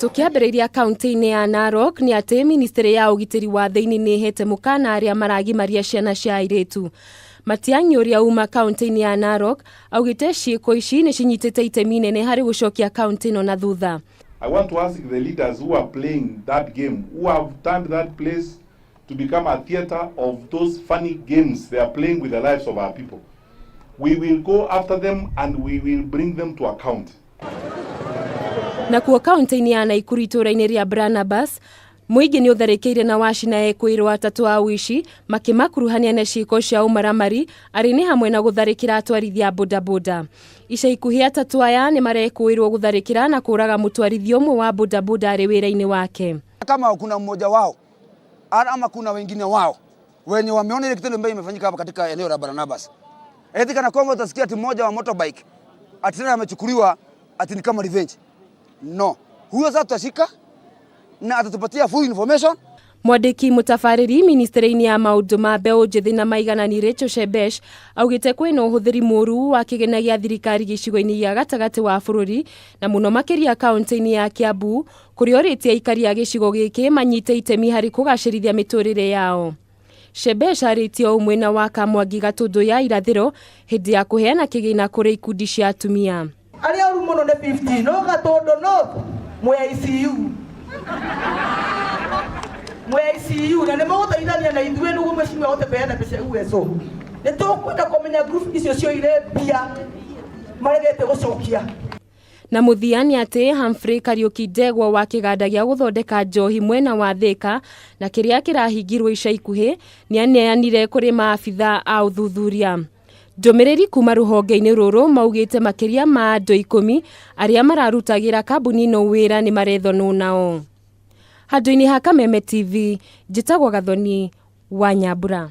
Tũkĩambĩrĩria kaunti-inĩ ya Narok nĩ atĩ ministry ya ũgitĩri wa thĩinĩ nĩ ĩhete mũkana arĩa maragimaria ciana cia airĩtu. Matiang'i ũrĩa uma kaunti-inĩ ya Narok augĩte ciĩko ici nĩ cinyitĩte itemi inene harĩ gũcokia kaunti ĩno na thutha. I want to ask the leaders who are playing that game, who have turned that place to become a theater of those funny games they are playing with the lives of our people. We will go after them and we will bring them to account. Nakuo kaunti-inĩ ya Naikuru itũũra-inĩ rĩa Barnabas, mũingĩ nĩ ũtharĩkĩire na wacina ekũĩrwo atatũ a ũici makĩmakuruhania na ciĩko cia ũmaramari arĩ nĩ hamwe na gũtharĩkĩra atwarithia a bodaboda. Ica ikuhĩ atatũ aya nĩ marekũĩrwo gũtharĩkĩra na kũraga mũtwarithia ũmwe wa bodaboda arĩ wĩra-inĩ wake. Kama kuna mmoja wao ama kuna wengine wao wenye wameona ile kitendo ambayo imefanyika hapa katika eneo la Barnabas, eti kana kwamba utasikia ati mmoja wa motorbike ati tena amechukuliwa ati ni kama revenge. No, huyo sasa tutashika na atatupatia full information. Mwandĩki mũtabarĩri ministry-inĩ ya maũndũ ma mbeũ njĩthĩ na maiganani Rachel Shebesh augĩte kwĩna ũhũthĩri mũru wa kĩgĩna gĩa thirikari gĩcigo-inĩ gĩa gatagatĩ wa bũrũri na mũno makĩria kaunti-inĩ ya Kiambu kũrĩa orĩtie aikari a gĩcigo gĩkĩ manyite itemi harĩ kũgacĩrithia mĩtũrĩre yao. Shebesh arĩtie ũũ mwena wa Kamwangi Gatũndũ ya irathĩro hĩndĩ ya kũheana kĩgĩna kũrĩ ikundi cia atumia. Arĩa oru mũno nĩ 50 no Gatũndũ North mwĩ ICU, mwĩ ICU, na nĩ mũgũteithania na ithuĩ nĩguo mheshimiwa ahote kũheana mbeca USO. Nĩ tũkwenda kũmenya group icio cioire mbia maregete gũcokia. Na mũthia nĩ atĩ Humphrey Kariuki Ndegwa wa kĩganda gĩa gũthondeka njohi mwena wa Thika na kĩrĩa kĩrahingirwo ica ikuhĩ nĩaneanire kũrĩ maabitha a ũthuthuria. Ndũmĩrĩri kuma rũhonge-inĩ rũrũ maugĩte makĩria ma andũ 10 arĩa mararutagĩra kambuni ĩno wĩra nĩ marethonwo nao. Handũ-inĩ ha Kameme TV, njĩtagwo Gathoni wa Nyambura.